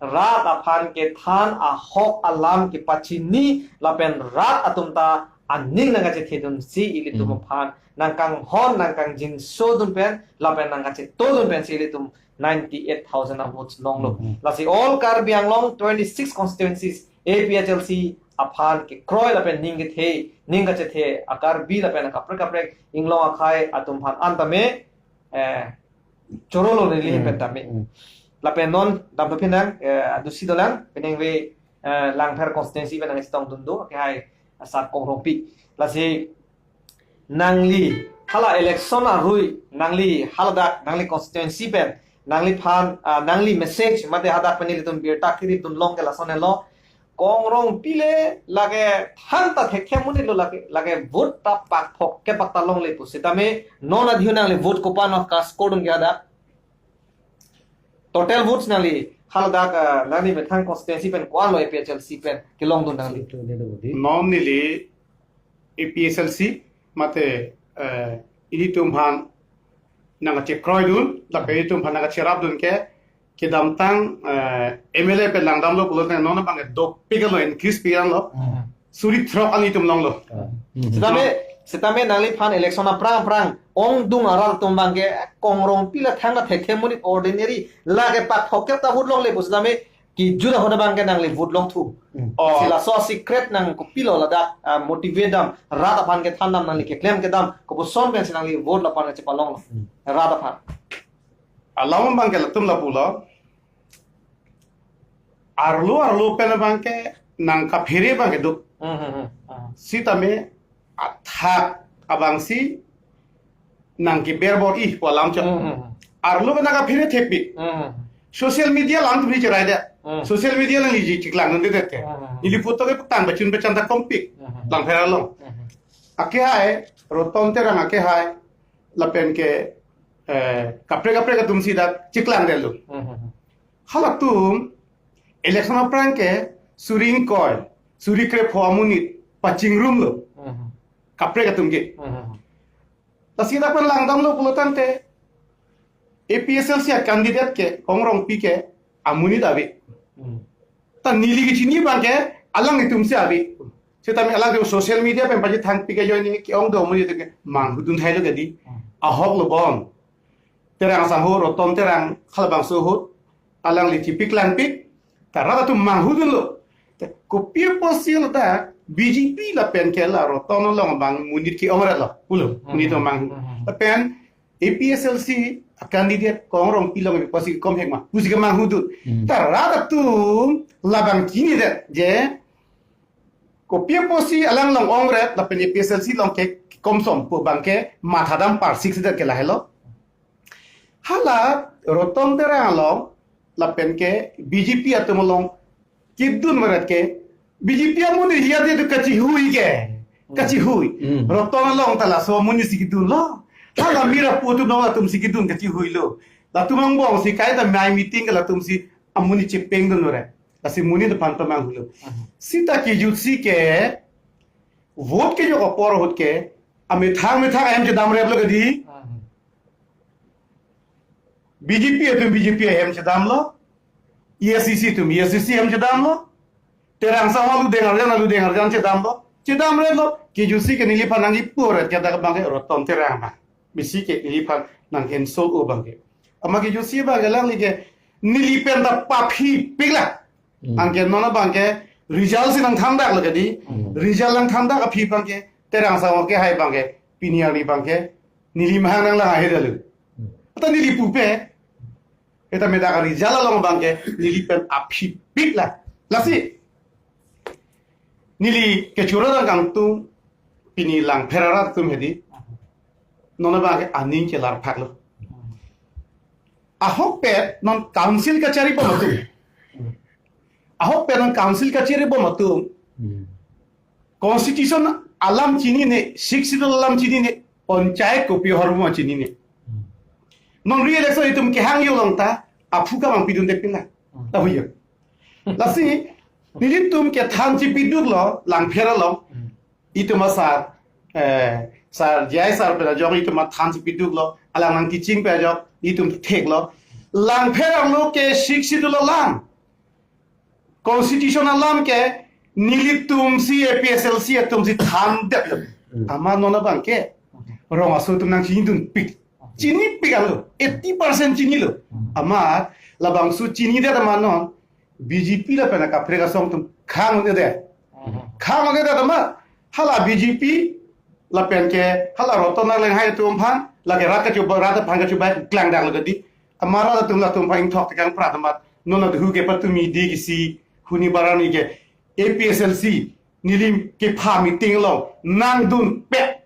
rat aphan kethan ahok alam kepachini lapen rat atum ta aning nangkachethedunsi ilitum, hmm, aphan nangkanghon nangkangjinso dun pen lapen nangkacheto dun pensi ilitum ninety-eight thousand a-votes longlo. Hmm. Lasi all Karbi Anglong twenty-six constituencies A P H L C aphan kekroi lapen ning kethe, ning kachethe a-Karbi lapen akaprek kaprek inglong akhei atum aphan an tame, eh, chorolo neli, hmm, pen tame. Hmm. Lapen non damthu phinang, eh, adusi dolang, penang ve, eh, Langpher constituency pen nangchetongdun do, kehai asar Kong Rongpi. Lasi nangli hala election arui, nangli haladak, nangli constituency pen, nangliphan, ah, nangli message mate hadak pen ilitum birta kirip dun long ke lason helo. Kong Rongpi le lake thangta thekthe amonit lo lake, lake vote ta pak phok ke pak ta longle pu. Sitame non adhiu nangli vote kopi-an cast kordun ke hadak? Total votes nangli haladak, ah, nangli methang constituency pen ko-anlo A P H L C pen kelongdun nangli? Non neli A P H L C mate, eh, ilitum aphan nangkachekroidun, lapen ilitum aphan nangkacherapdun ke, kedamtang, eh, M L A pen langdamlo pulote non abang ke dopik lo, increase pi-an lo. Hmm. Suri throk an itum longlo. Hmm. Sitame, sitame nangliphan election aphrang aphrang ongdung arat atum abang ke Kong Rongpi la thangta thekthe amonit ordinary lake pak phok kep ta vote longle pu sitame Kejut ahut abang ke nangli vote longthu. Hmm. Oh. Si laso secret nang kopilo ladak, ah, motivate dam, rat aphan kethan dam, nangli keklem kedam, kopuson pensi nangli vote lapu-an kachepalonglo. Hmm. Rat aphan. Alam abang ke latum lapulo. Arlo arlo pen abang ke nang kaphere abang ke do. Hmm, hmm, hmm, hmm. Sitame athak abang si nang keber bor-i pu alam chot. Hmm, hmm, hmm. Arlo pen nang kaphere thepi. Hmm, hmm, hmm. Social media alangtum ni cherai de. Hmm. Social media alangli cheklangdunde ke. Hmm, hmm, hmm. Neli photo ke tang pachun pachan ta kompik. Hmm, hmm, hmm. Langpher along. Hmm, hmm. Akehai, Roton Terang akehai, lapen ke, eh, kaprek kaprek atum si dak cheklangdetlo. Hmm, hmm, hmm. Halatum election aphrang ke suri ingkoi, suri krepho amonit pachingrumlo. Mhm. Kaprek atum ke. Mhm. Lasi dak pen langdamlo pulo tangte A P H L C a-candidate ke Kong Rongpi ke amonit ave. Mhm. Ta neli kechini abang ke alanglitum si ave. Sitame alang social media pen pachethangpi ke join ke-ong do amonit ke manghudun thailo ke di. Mhm. Ahok lo bon. Terang sangho Roton Terang halabangso ahut alangli chipik langpik, ta rat atum manghudunlo. Te kopi apotsi ladak B J P lapen ke la Roton along abang monit ke-ongretlo pulo. Hmm. Monit amang. Hmm. Lapen A P H L C a-candidate Kong Rongpi along apotsi kom hekma pusi ke manghudun. Hmm. Ta rat atum labang chinidet je kopi apotsi alang along ongret lapen A P H L C along ke komsom pu abang ke mathadam parsik sedet ke lahelo. Hala Roton Terang along lapen ke B J P atum along kedun meret ke B J P amonit hiya de tu kachihui ke. Hmm. Kachihui. Hmm. Roton along ta laso amonit si kedunlo. Hala mira pu atum along atum si kedun kachihuilo. Latum angbong si kaita mai meeting ke latum si amonit chepengdun meret. Lasi monit aphan ta manghulo. Hmm. Sita kejutsi ke vote kejok apor ahut ke amethang methang ahem chedamreplo ke di. Hmm. B J P atum B J P ahem chedamlo. A S D C atum A S D C ahem chedamlo. Terang sangho aludeng arjan aludeng arjan chedamlo. Chedamreplo. Kejutsi ke neliphan nangkipuret ke dak abang ke Roton Terang abang. Bisi ke neliphan nang cancel o abang ke. Amat kejutsi abang ke alangli ke neli pen ta paphipiklo. Hmm. Anke non abang ke result si nangthandaklo ke di. Hmm. Result nangthandak aphi abang ke Terang sangho akehai abang ke pini arni abang ke neli mahang nanglang ahedetlo. Hmm. Ata neli pupe. Eta medak result along abang ke neli pen aphipiklo. Lasi neli kechoro kangtung pini Langpher arat atum hedi. Non abang ke aning chelarphaklo. Ahokpet non council kacharibom atum. Ahokpet non council kacharibom atum. Hmm. Constitution alam chinine, Sixth Schedule alam chinine, panchayat kopi ahormu chinine. Hmm. Non re-election itum kehangji along ta aphu kemang pidunde pinla. Hmm. Tahu ya. Lasi nelitum kethan chipiduklo Langpher along. Hmm. Itum asar, eh, sar, J I sar pen ajok itum athan chipiduklo, alang nangkeching pen ajok itum theklo. Langpher arlo ke Sixth Schedule alam, Constitution alam ke nelitum si A P H L C atum si thandetlo. Hmm. Amat non abang ke rong aso atum nangchinidunpik. Chinipik alo, eighty percent chinilo. Hmm. Amat labangso chinidet amat non B J P lapen akaprek asong atum khang-un-edet. Hmm. Khang-un-edet amat hala B J P lapen ke hala Roton Terang hai atum aphan, lake rat kachoba, rat aphan kachoba klangdaklo ke di. Amat rat atum latum aphan ingthok tekang prat amat non adu ke patumi di kisi huni barani ke A P H L C neli kepha meeting along nangdunpet.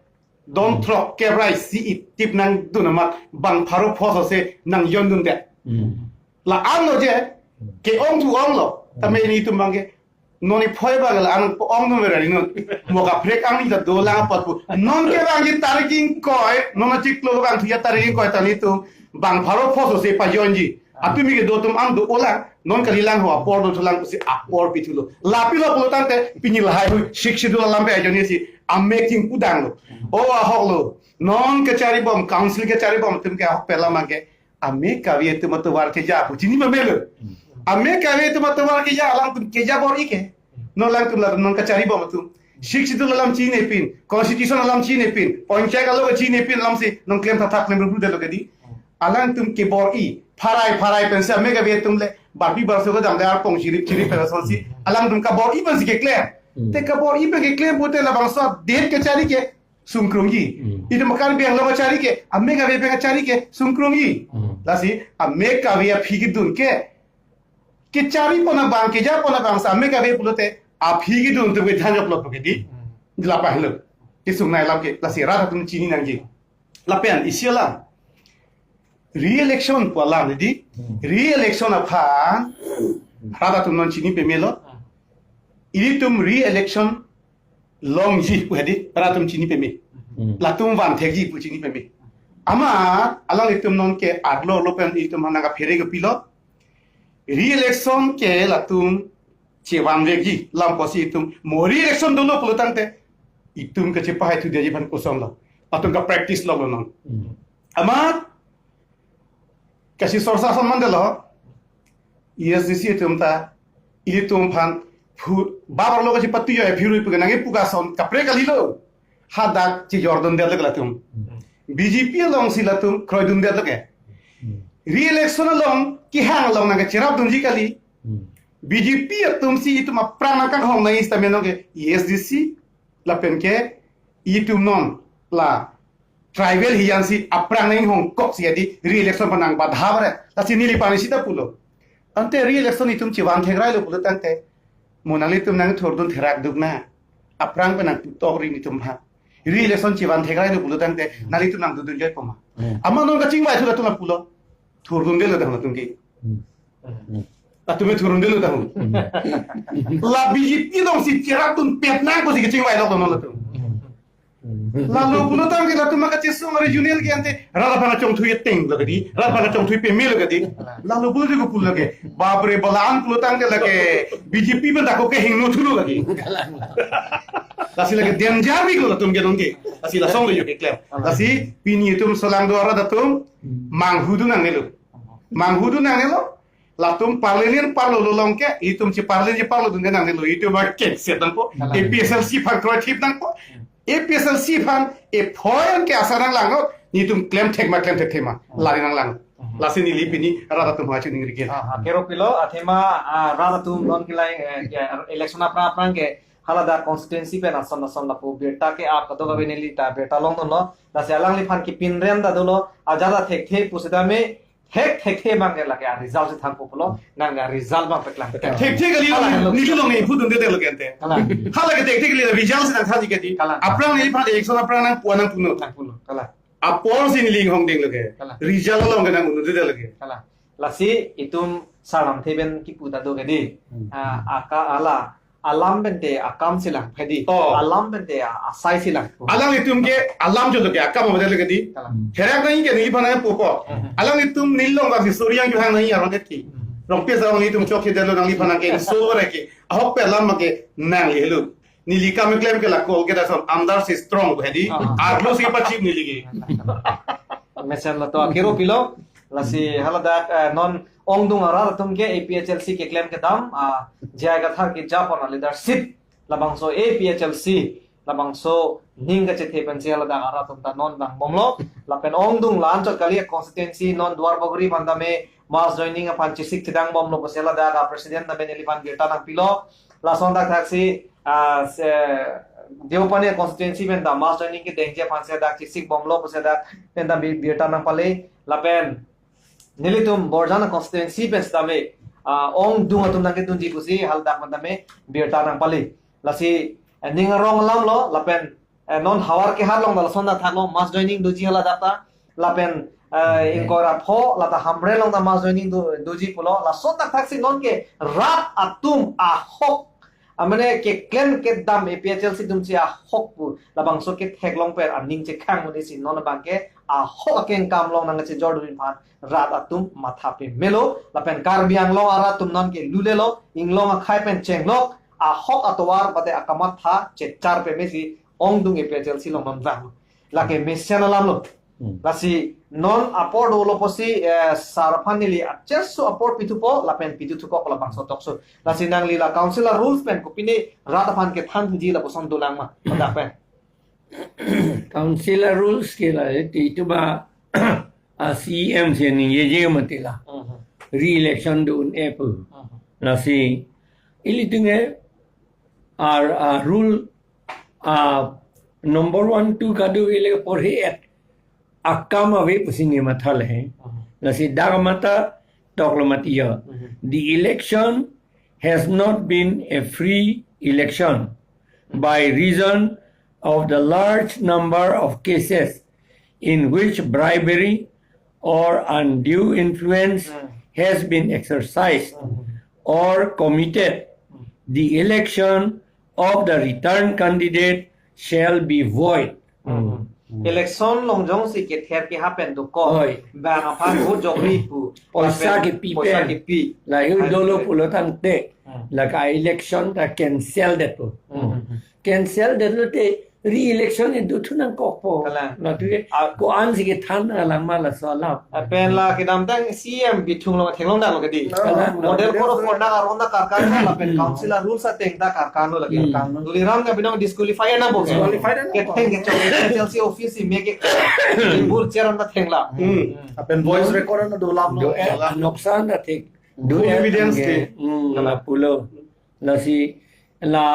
Don, hmm, throk kebrai si itip nangdun amat bang pharo pho sose nangjondunde. Hmm. La-anlo je, hmm, ke-ong thu onglo. Hmm. Tame nelitum abang ke non iphoi abang la-an ongdun vera non. Mo kaprek angni ta dolang apot pu. Non ke abang ke tarik ingkoi, non achiklo abang thu ya tarik ingkoi ta nelitum bang pharo pho sose pajonji. Atumi kedo atum an do-olang, non kalilang ho apor dothulang pusi apor pithulo. Lapilo pulo tangte pini lahai hui Sixth Schedule alam pen ajoine si amek chingpudanglo. O ahoklo. Non kacharibom, council kacharibom atum ke ahokpet alam abang ke amek kave atum atovar keja pu chini ma melo. Amek kave atum atovar keja alangtum keja bor-i ke. Non alangtum la non kacharibom atum. Sixth Schedule alam chinepin, Constitution alam chinepin, panchayat alo chinepin alam si non klem thathak klem rudetlo ke di. Alangtum kebor-i, pharai pharai pensi amek kave atum le Barpi barso kedam de arpong chirip chirip pen asonsi alangtum kabor-i pensi keklem. Hmm. Te kabor-i pen keklem pute labangso date kachari ke sungkrungji. Hmm. Itum Karbi Anglong kachari ke, ame kave pen kachari ke sungkrungji. Hmm. Lasi ame kave aphi kedun ke, kechari pon abang, keja pon abang si ame kave pulote aphi kedun atum ke dhanjok lo ke di. Hmm. Lapahlo. Kesung nai lam ke, lasi rat atum chini nangji. Lapen isi alam. Re-election pu alam di. Hmm. Re-election aphan rat atum non chini pemelo. Ilitum re-election longji pu hedi rat atum chini peme. Hmm. Latum van thekji pu chini peme. Amat alanglitum non ke arlo arlo pen itum aphan nangkaphere kopilo. Re-election ke latum chevan vekji lam pusi itum mo re-election dolo pulo tangte itum kachepahai thudetji aphan kosonlo. Latum kapractice lo non. Hmm. Amat kachi sorsa ason mandetlo. E S D C atum ta ilitum aphan phu babar lo kachepatuyo e phirui pu ke nangkepu ason kaprek kalilo. Hadak chijordundetlo ke latum. B J P alongsi latum kroidundetlo ke. Re-election along kehang along nangkacherapdunji kali. B J P atumsi itum aphrang nangkanghong nangji sitame non ke E S D C lapen ke itum non la tribal hiyansi aphrang nangkanghongkok si adi re-election aphan nang badha bare. Lasi neli pami sita pulo. Ante re-election itum chevan thekrailo pulo tangte mo nanglitum nangthurdun therak duk na. Aphrang pen nangputok ri itum ha. Re-election chevan thekrailo pulo tangte nanglitum nangdundun joi poma. Hmm. Amat non kachingvai thu latum lapulo. Thurdundetlo dang latum ke. Hmm. Latum ke thurdundetlo dang. Hmm. La B J P alongsi cherapdunpet nang pusi kachingvailo non latum. Hmm. Lalu pulo tangte latum maka chesung regional ke ante rat aphan kachongthui ateng lo ke di, rat aphan kachongthui pemelo ke di. Lalu pulo di ko pulo ke. Bapre, balan pulo tangte lake B J P pen dako kehingno thulo lagi. Lasi lake danger bik lo latum ke non ke. Lasi lasonlo yo keklem. Lasi pini itum solangdo arat atum manghudun nangnelo. Manghudun nangnelo. Latum parlin parlo lolong ke itum cheparlin cheparlodun nangnelo. Itum ba kekset nangpo. A P H L C aphan kroithip nangpo. A P H L C aphan ephoi an ke asa nanglang non. Nelitum klem thek ma klem thekthe ma. Lari nanglang. Lasi neli pini rat atum ha chuning rigel. Ah, ah, kero pilo, athema, ah, rat atum non kilai, eh, ke election aphrang aphrang ke haladak constituency pen ason ason lapu birta ke ap kadokave neli ta birta longdunlo. Lasi alangliphan kepinrem ta dolo, ajat ta thekthe pusitame, thek thekthe abang ke lake a result si thangpo pulo, nang a result abang paklang. Thekthe kali. Hala, neli, neli long ne pudundetlo ke ante. Hala. Hala ke thekthe kali result si nangthanji ke di. Hala. Aphrang neliphan election aphrang nangpu nangpunon. Nangpunon. Hala. Aporsi neli inghongdinglo ke. Hala. Result along ke nang-undundetlo ke. Hala. Lasi itum sarlamthe pen kipu ta do ke di. Hmm. Ah, aka ala alam pente akam si lang ke di. Oh. Alam pente a-, asai si lang. Alanglitum ke alam jolo ke akam avedetlo ke di. Hala. Therak nangji ke neliphan nangpupo. Hmm. Alanglitum neli long bak si Surya kehang nangji arong det ki. Hmm. Rongpi asarong nelitum chokchedetlo, nangliphan nangke so bare ke. Ahok pen alam ke nanglelo. Neli kam keklem ke la Kolkata ason andar se strong pu hedi. Ah. Arlo si pachip neli ke. Mesenlo to, kero pilo. Lasi haladak, eh, non ongdung arat atum ke A P H L C keklem kedam, ah, J I Kathar keja pon a leadership labangso A P H L C labangso ning kachethe pensi haladak arat atum ta non vangbomlo. Lapen ongdung la-anchot kali constituency non Duar Bagori aphan tame mass joining aphan chesik chedangbomlo pusi haladak a president tame neliphan birta nangpilo. Lason thakthak si, ah, se, Deopani constituency pen ta mass joining kedengji aphan si dak chesikbomlo pusi dak pen ta bi-, birta nangpale. Lapen nelitum Borjan constituency pen sitame, ah, ongdung atum nangkedunji pusi haladak pen tame birta nangpale. Lasi, eh, ning arong alamlo, lapen eh, non Howraghat along ta lason thakthaklo, mass joining doji haladak ta. Lapen, eh, ingkoi ra pho, lata Hamren along ta mass joining do, doji pulo. Lason thakthak si non ke rat atum ahok, ah, mane keklem kedam A P H L C atum si ahok pu labangso ketheklong pen aning chekhang muni si non abang ke ahok akeng kam along nangchejordun aphan rat atum matha pemelo. Lapen Karbi Anglong arat atum non ke lulelo, inglong akhei pen chenglok, ahok atovar mate akamatha chechar peme si ongdung A P H L C along non vang. Lake mesen alamlo. Hmm. Lasi non apor dolo pusi, eh, sar aphan neli achesu apor pithupo, lapen pithuthukok labangso tokso. Lasi nangli la council a-rules pen kopine rat aphan kethan thuji lapuson dolang ma, dak pen. Council a-rules ke la, eh, ti tu ba, a C E M si ningjeje mati la. Hmm, hmm. re-election do un-e pu. Mhm. Lasi ilitum ke ar, ar rule, ah, number one, two kado ile porhe et akam ave pusi neli matha le he. Mhm. Lasi dak mata toklo mati ya. Mhm. The election has not been a free election by reason of the large number of cases in which bribery or undue influence Mm. has been exercised Mm. or committed, Mm. the election of the returned candidate shall be void. Mm. Election along jongsi kether keha pen dokok. Oi. Bang aphan vote jokri pu. Poisa Lapen kepi poisa pen. kepi. Lahei Hai dolo pen. pulo tangte. Hmm. Lake election ta cancel det po. Hmm. Cancel detlo te re-election e do thu nangkokpo. Kalang. Latu ke Ah. ko-ansi kethan alam ma laso alam. Lapen la kedamtang C M Bithung along theklong dang lo kedi. Kalang. Model code of conduct aron ta karkan lapen Hmm. council a rules ateng ta karkan lo lake. Hmm. Tuliram ke binong disqualify na bo. Disqualify na bo. Ketheng kechok H L C office si me ke bur chair anta thengla. Hmm. Lapen voice record na dolam. Do-et, noksan ta thik. Full Do-et evidence anke. ke. Hmm, Kalang. lapulo. Lasi la